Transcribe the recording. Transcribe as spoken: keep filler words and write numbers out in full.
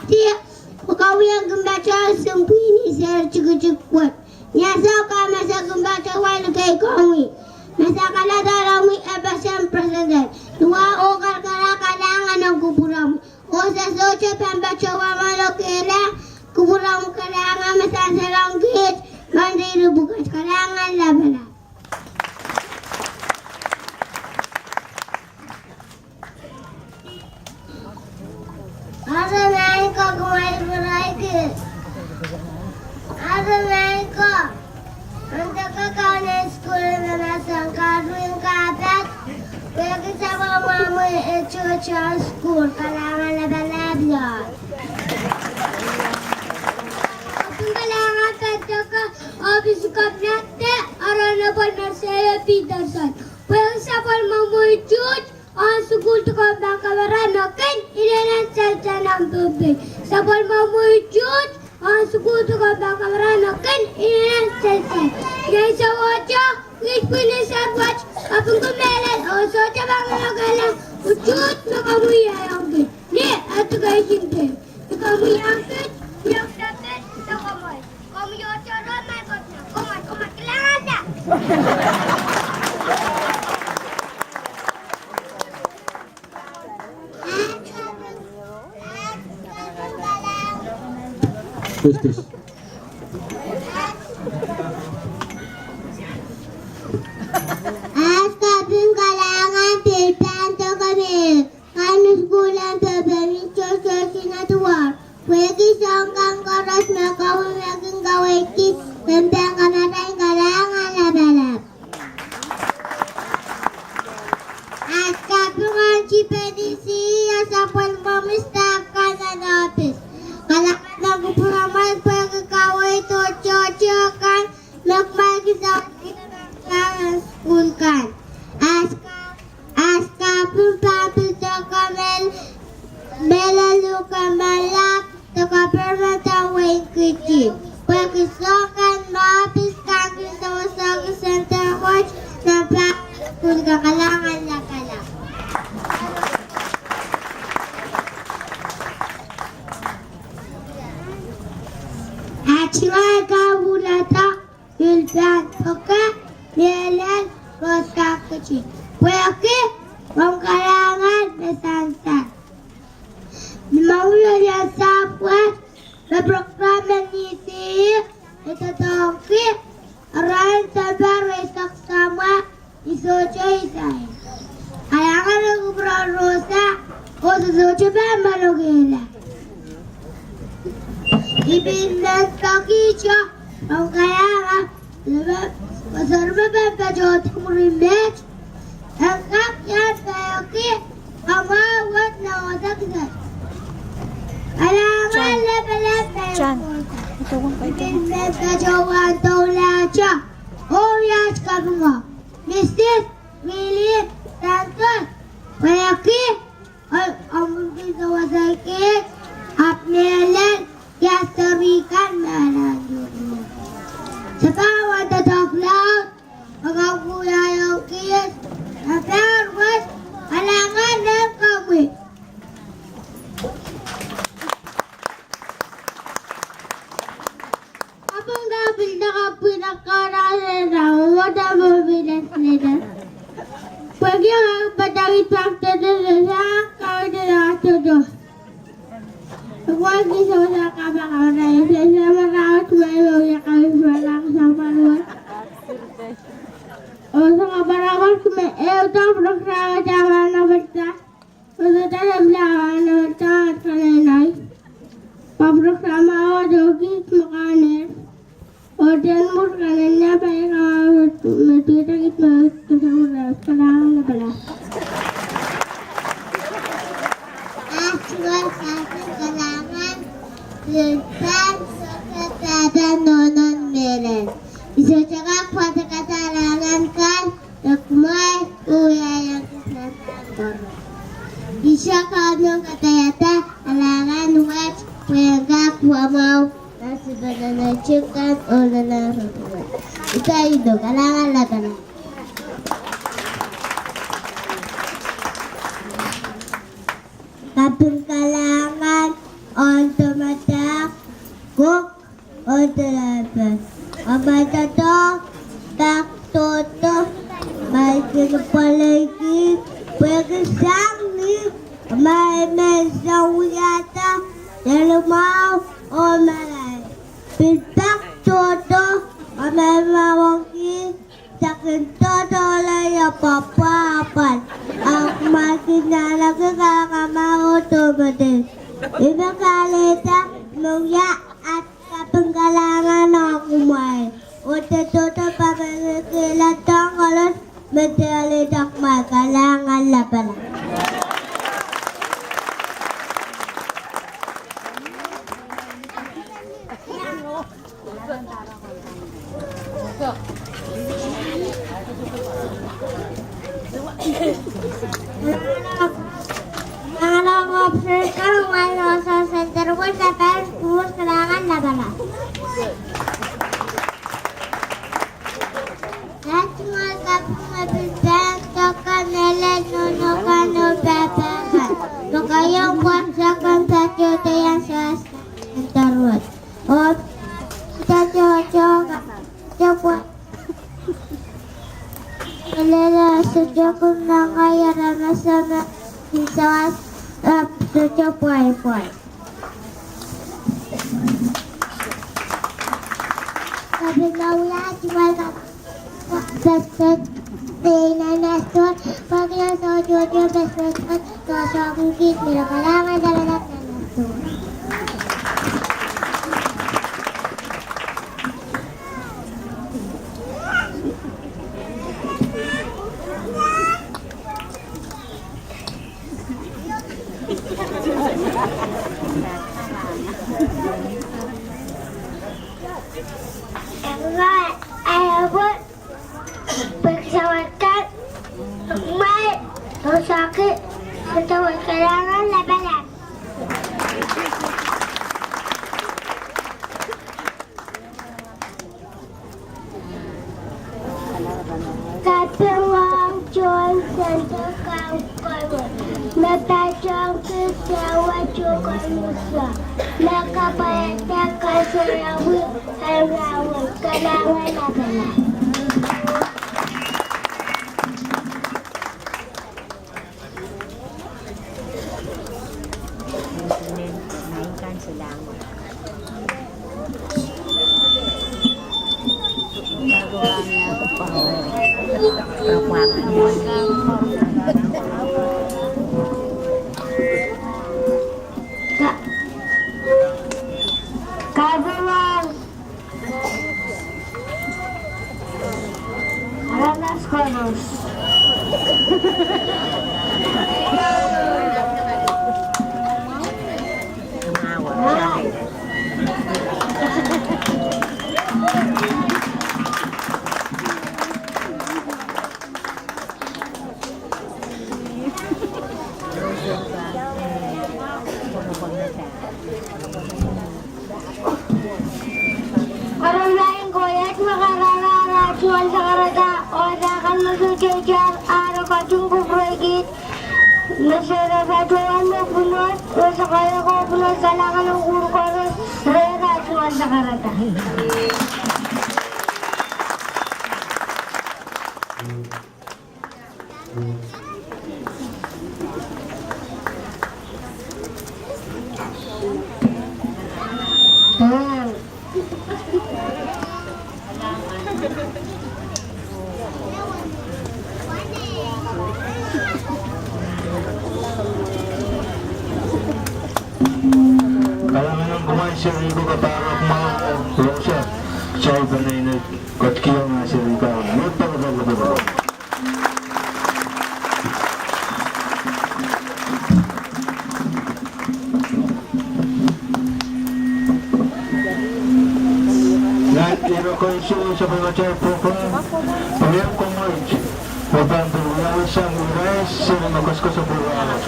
Ti, pwe komwi en kin patohwan simpwini seri tikitik wet. Ni ansou kan ma se kin patohwan kei komwi, ma se kaladahr omwi FSM president, duwau oh karakara kalahngan ong kupwuromwi. Oh se sohte pahn patohwan mwahnakehla, kupwuromwi kalahngan me sansal ong kiht, mwohn riri pwukat. Kalahngan lapalap. Aramas ko, kumwail pwurehng kis. Aramas ko, mendahte ke kaun en sukuhl me mahsen kahrehda Kapad, pwehki sapwellimomwi e tohto sukuhl. Kalahngan lapalap. Ahpw kalahngan patohdo ohpis en Kepina de Honorable Marcelo Peterson, pwehki sapwellimomwi tuht ong sukuhl doken pahn kamarain me kin inenen sansal nan Pohnpei. Sapwellimomwi tuht ong sukuhl doken pahn kamarain me kin inenen sansal. Ni ansou wet, kiht pwihn en seri wet kapingki mehlel oh sohte pahn mwahnakehla utuht me komwi iang kiht ni education day. Ni komwi iang kiht, iang kiht, iang kiht. Aht kaping kalahngan pil pahn doke me kan en sukuhl en Pohnpei, Mister Georgina Duarte, pwehki soahng kan koaros me komwi me kin kaweidki me pahn kamarain. Kalahngan lapalap. Aht kaping ong Tipenisi oh sapwellimomwi staf kan nan ohpis. Kalahngan ong kupwuromwail pwehki kaweid oh tohto kan me kumwail kin sawasehki nan sukuhl kan. Aht Aht kaping pahn pil doke me mehlel Luke Malap, the government of Wayne County, pwehki soahng kan me ohpis kan kin sawasehki senter wet nan pahn sukuhl kan. Kalahngan lapalap. Aht tungoal kan pwulada pil pahn doke mehlel Rose Kakiti, pwehki ong kalahngan me sansal. Ni mour en sahpw wet, me program en E C E e doadoahngki arail sounpar eisek samwa, I sohte isail. Kalahngan ong kupwuramwail Rosa, oh se sohte pahn mwahnakehla. I pil men pekihdo ong kalahngan, me, me seri me pahn patohdo mwuri met, en kak iang peki kamwahu wet nan oahs ehu. Kalahngan lapalap. I pil men patohwan doulahte oh iang kapinga Misis Willie Santos, pwehki omw kin sewese kiht ahpw mehlel ia seri kan me anahn uhk. Se pahn wia doadoahk laud, oh kaukuyahiong kiht, ahpw wet, kalahngan ong komwi. Ahpw kaping kapwina karakarada, oh wada mo pil esneda. Pwehki ong padahk it pak doadoahk, sang kaweid doadoahk. Pwehki sohte kapakap rai, se se maraut me iang kaweid doadoahk sang paliwar. Oh sang kapakap me ehu doadoahk program dah manaman pahn Pwe dahme pahn manaman pahn kanenai, pwe program awa doadoahk me kanenai, oh dahme mwohn kanenai pahn iang me tuwet kit me tuwet. Kalahngan lapalap. Aht wia kaping kalahngan, pil pahn sohte pahn pahn nohno mehlel. I sohte kak pwakada kalahngan kan, Dok mwail, oh iang kis nan pahn koaros. I sohte kak nohn kapaiada kalahngan wet, pwe en kak wia mwahu nan sipene netikan oh nan rotorot. Ih pahn inou, kalahngan lapalap. Kaping kalahngan ong Delimwahu oh marain. Pil pak tohto, oh me mawangki, sakin tohto lel oh pwapwa apwal. Ahpw kumwail kin ahneki kalahngan oh dohmede. Ih me kahrehda me wia at kaping kalahngan ong kumwail. Oh de tohto pahn mengehkihla tohn koaros me dehr alehda kumwail. Kalahngan lapalap. Kalahngan lapalap. Eri kumwail kaping me pil pahn sohte kan, ele nohno kan oh pahpa kan. Me keieu pwoat sohte kan patohdo iang sawas en Daruot. Oh pil pahn sohte kan, sohte pwoat. Ele sohte kin nangaia aramas me pil sawas, ahpw sohte pwaipwai. Kaping me wia, kumwail kaping. Pespes, pei nan astor, pwakina sohte sohte pespes, sohte sohte kis mira kalahngan lapalap nan astor. Pwehki sawadkan, mwail, oh saki, oh sawadkan, kalahngan lapalap. Kaping ong John Sandok Kangkol, me patohngki sewese koaros, me kapwaiada kasarawi en rahnwet. Kalahngan lapalap. Ka-, kaping ong aramas koaros. Karaulain kohiet me karara, ara tungoal sakarada, oh dakan me sohte itar, ara katung kupwurki, me sohte patohwan me pwunod, oh sakaia ko pwunod, kalahngan oh kuhr koaros, rehn ara tungoal sakarada. Kalahngan ong kumwail seri ko, kapahrek mwahu, oh rohs, saik peneinei ketikihong ah seri ko, me pahn pahn pahn. Nan ire koaros, sapwellimatail program, pwe komw wet, oh pahn pil wiawi sang irail seri me koasoakoasoia pwurala.